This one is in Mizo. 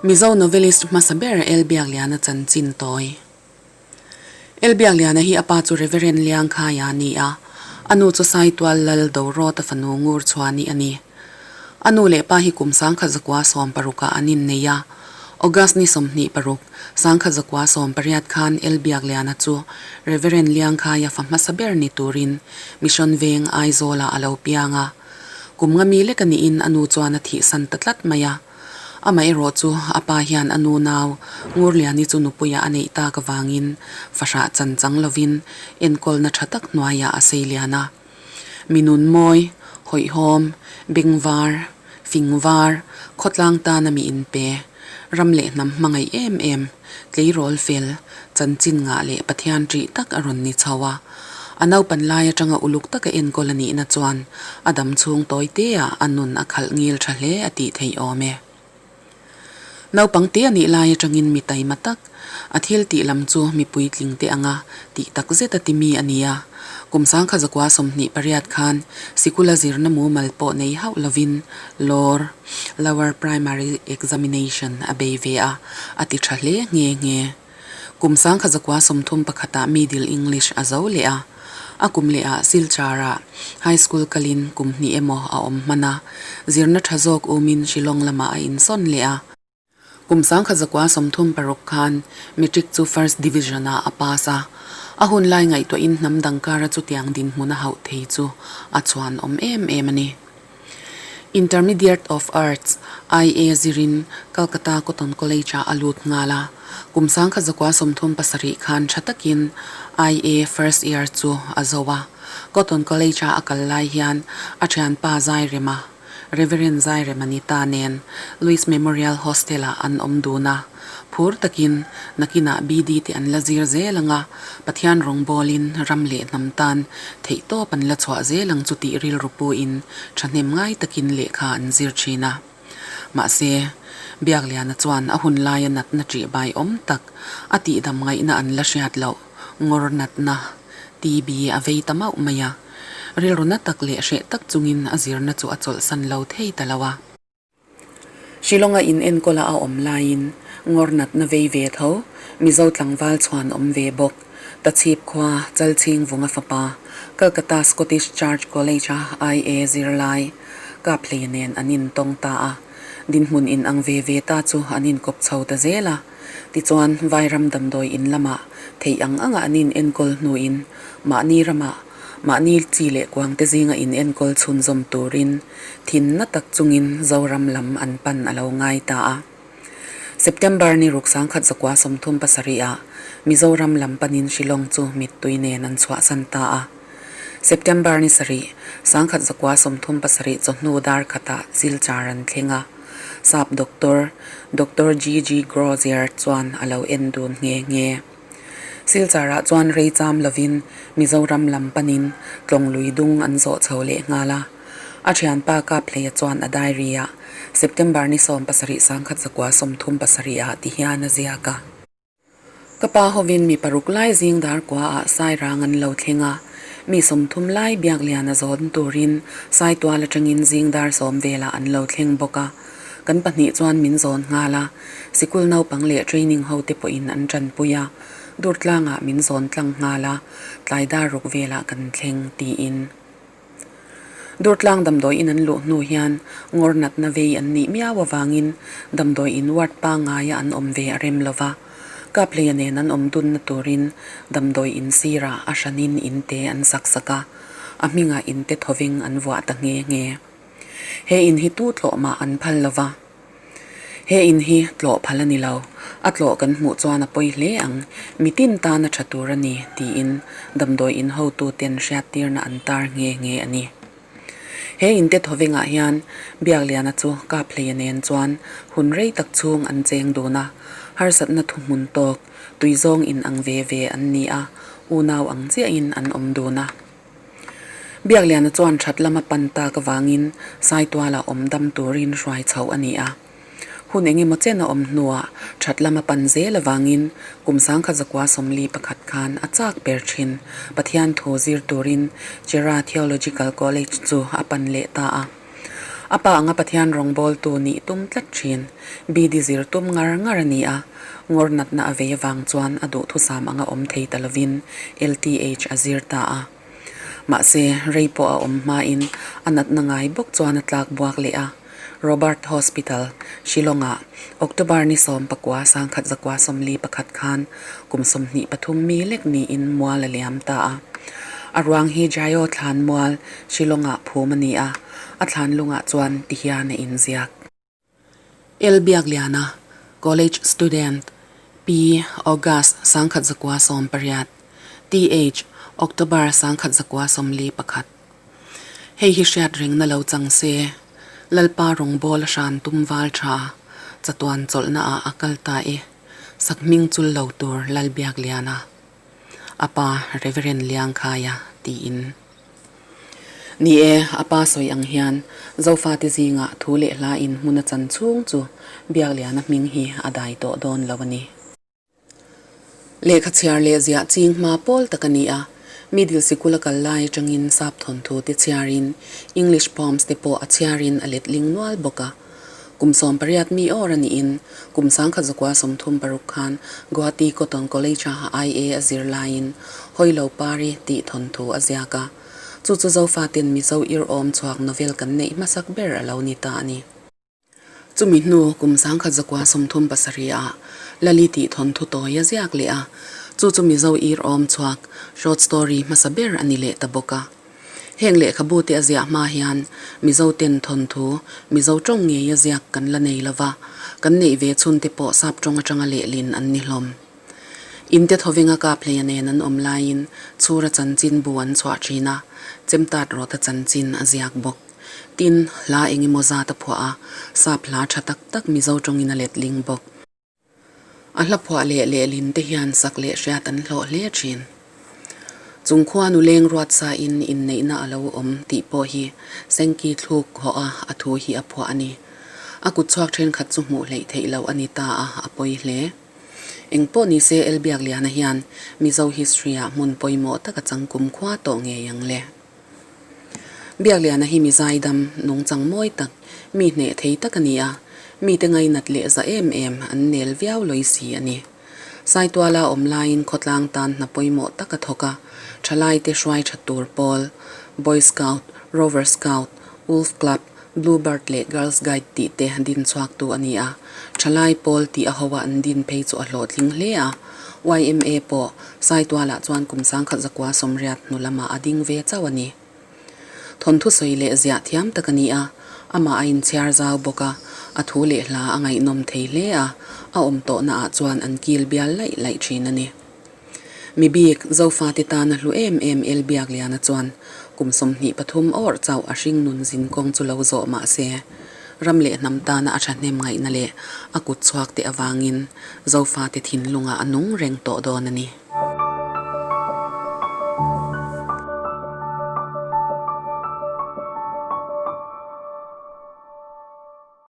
Mizo novelist hmasa ber L. Biakliana chanchin tawi. L. Biakliana hi a pa chu Reverend Liangkhaia a ni a, a nu chu Saitual Lal Dorawta fanu Ngur Chhuani a ni. A nu leh pa hi kum 1916 ah an innei a, August ni 26, 1918 khan L. Biakliana chu Reverend Liangkhaia fa hmasa ber ni turin Mission Veng, Aizawlah a lo piang a. Kum nga mi lek a niin a nu chuan a thihsan ta tlat mai a. Amaherawh chu a pa hian a nu nau Ngurliani chu nupuia a neih tak avangin fahrah chan chang lovin enkawlna tha tak hnuaiah a sei lian a. Mi nun mawi, hawihhawm, bengvar, fingvar, khawtlang tana mi inpe, ram leh hnam hmangaih em em, tleirawl fel, chanchin ngah leh Pathian ṭih tak a rawn ni chho a. A naupan lai atanga uluk taka enkawl a nihna chuan a dam chhung tawi teah a nun a khalh ngil tha hle a tih theih awm e. Naupang te a nih lai atangin mi taima tak, a thil tih lam chu mi puitling te anga tih tak zet a ti mi a ni a. Kum 1928 khan sikula zirna mumal pawh nei hauh lovin lawr, Lower Primary Examination, a bei ve a, a ti tha hle nghe nghe. Kum 1931 ah Middle English a zo leh a, a kum leh ah Silchar ah High School kalin kum hnih emaw a awm hman a, zirna tha zawk umin Shillong lamah a insawn leh a. Kum 1936 khan Matric chu First Division ah a pass a, a hun lai ngaihtuahin hnam dang kara chutiang dinhmun a hauh thei chu a chhuan awm em em a ni. Intermediate of Arts, IA, zirin Calcutta Cotton College-ah a lut nghal a. Kum 1937 khan tha takin IA first year chu a zo a. Cotton College-a a kal lai hian a thianpa Zairema, Reverend Zairema Nita nen Louis Memorial Hostel-ah an awm dun a. Phur takin nakinah BD te an la zir zel ang a, Pathian rawngbawlin ram leh hnam tan theihtawp an la chhuah zel ang chu tih rilru puin thahnem ngai takin lehkha an zir thin a. Mahse, Biakliana chuan a hun laia natna ṭih bai awm tak, a tihdam ngaihna an la hriat loh, ngawr natna, TB, a vei ta mauh mai a. Rilru na tak leh hreh tak chungin a zirna chu a chawlhsan lo thei ta lo a. Shillong-a in enkawla a awm laiin ngawr natna vei ve tho, Mizo tlangval chhuan awm ve bawk. Tachhip khua Chalchhing Vunga fapa, Calcutta Scottish Church College-a IA zirlai Kaphlei nen an intawng ta a. Dinhmun in ang ve ve ta chu an inkawp chho ta zel a. Tichuan, Vairam damdawi in lamah theih ang anga an in enkawl hnuin mahni ramah Mahni chi leh kuangte zinga in enkawl chhunzawm turin thinna tak chungin Zoram lam an pan a lo ngai ta a. September ni ruk 1937 ah Mizoram lam panin Shillong chu mittui nen an chhuahsan ta a. September ni sarih, 1937 chawhnu dar khatah Silchar an thleng a. Sap doctor, Doctor GG Grozier chuan a lo en dun nghe nghe. Silchar-ah chuan rei cham lovin Mizoram lam panin tlawng lui dung an zawh chho leh nghal a. A thianpa Kaphleia chuan a diary-ah September ni 17 1937 ah ti hian a ziak a. Ka pa hovin mi paruk lai zing dar kuaah Sairang an lo thleng a, mi 30 lai Biakliana zawn turin Saitual atangin zing dar sawm velah an lo thleng bawk a. Kan pahnih chuan min zawn nghal a, sikul naupang leh training ho te pawhin an tanpui a, Durtlangah min zawn tlang nghal a, tlai dar ruk velah kan thleng, tiin. Durtlang damdawi in an luh hnu hian ngawr natna vei an nih miau avangin damdawi in ward pangngaia an awm ve a rem lo va, Kaphleia nen an awm dunna turin damdawi in sirah a hranin in te an sak sak a, a hmingah in te thawveng an vuah ta nghe nghe. He in hi tu tlawh mah an phal lo va. He in hi tlawh phal a ni lo. A tlawh kan hmuh chuan a pawi hle ang. Mitin tan a tha tur a ni, tiin damdawi in hotuten hriattirna an tar nghe nghe a ni. He in te thawvengah hian Biakliana chu Kaphleia nen chuan hun rei tak chhung an cheng dun a, harsatna thuhmun tawk, tuizawng in ang ve ve an ni a, unau ang chiahin an awm dun a. Biakliana chuan that lama pan tak avangin Saituala awm dam turin hruai chhoh a ni a. Hun eng emaw chen a awm hnuah that lama pan zel avangin kum 1941 khan a chak ber thin Pathian thu zir turin Chera Theological College chu a pan leh ta a. A pa anga Pathian rawngbawltu nih tum tlat thin, BD zir tum ngar ngar a ni a, ngawr natna a vei avang chuan a duhthusam anga awm thei ta lovin LTH a zir ta a. Mahse, rei pawh a awm hmain a natna ngai bawk chuan a tlak buak leh a. Robert Hospital, Shillong-ah October ni 19 1141 khan kum 23 mi lek niin mual a liam ta a. A ruang hi Jaio thlan mual Shillong-ah phum a ni a, a thlan lungah chuan ti hian a inziak. L. Biakliana, College Student, P. August 1118, TH. October 1141. Hei hi hriat rengna lo chang se, Lalpa rawngbâwl a hran tum val tha, chatuan chawlhna ah a kal ta e, sakhming chul lo tur Lalbiakliana, a pa Reverend Liangkhaia tiin. Ni e, a pa sawi ang hian Zofate zingah thu leh hla in hmun a chan chhung chu Biakliana hming hi a dai tawh dawn lo a ni. Lehkha chhiar leh ziah ching hma pawl tak a ni a, middle sikul a kal lai atangin sap thawnthu te chhiarin English poems te pawh a chhiarin a letling nual bawk a. Kum 18 mi awr a niin kum 1936 khan Guwahati Cotton College-a IA a zir laiin Hawilo Pari tih thawnthu a ziak a, chu chu Zofaten Mizo ir-awm chhuak novel kan neih hmasak ber a lo ni ta a ni. Chumi hnu kum 1937 ah Lali tih thawnthu tawi a ziak leh a, chu chu Mizo ir-awm chhuak short story hmasa ber a ni leh ta bawk a. Heng lehkhabu te a ziah hma hian Mizo ten thawnthu, Mizo tawng ngei a ziak kan la nei lova, kan neih ve chhun te pawh sap tawng atanga lehlin an ni hlawm. Inte thawvenga Kaphleia nen an awm laiin Chhura chanchin bu an chhuah thin a, Chemtat rawta chanchin a ziak bawk. Tin, hla eng emaw zat a phuah a, sap hla tha tak tak Mizo tawngin a letling bawk. A hla phuah leh lehlin te hian sak leh hriat an hlawh hle thin. Chung khua nuleng ruat sain inneihna a lo awm tih pawh hi Sengki thluk hawh a a thu hi a phuah a ni. A kut chhuak thenkhat chu hmuh hleih theih loh a ni ta a, a pawi hle. Eng pawh ni se Elbiakliana hian Mizo history-ah hmun pawimawh tak a chang kum khua tawh ngei ang le. Biakliana hi mi zaidam, nungchang mawi tak, mi hneh thei tak a ni a, mite ngainat leh za em em an nel viau lawi si a ni. Saituala awm laiin khawtlang tan hna pawimawh tak a thawk a, thalaite hruai tha tur pawl, Boy Scout, Rover Scout, Wolf Club, Blue Bird leh Girls Guide tih te din chhuaktu a ni a, thalai pawl tih a hoa an din phei chu a hlawhtling hle a. Yma pawh Saitualah chuan kum 1980 hnu lamah a ding ve chauh a ni. Thawnthu sawi leh ziah thiam tak a ni a, amah a inchhiar zau bawk a, a thu leh hla a ngaihnawm thei hle a, a awm tawhnaah chuan an kil bial laih laih thin a ni. Mi bik, Zofate tana hlu em em El Biakliana chuan kum 23 awrh chauh a hringnun zinkawng chu lo zawh mah se, ram leh hnam tana a thahnem ngaihna leh a kut chhuak te avangin Zofate thinlungah a nung reng tawh dawn a ni.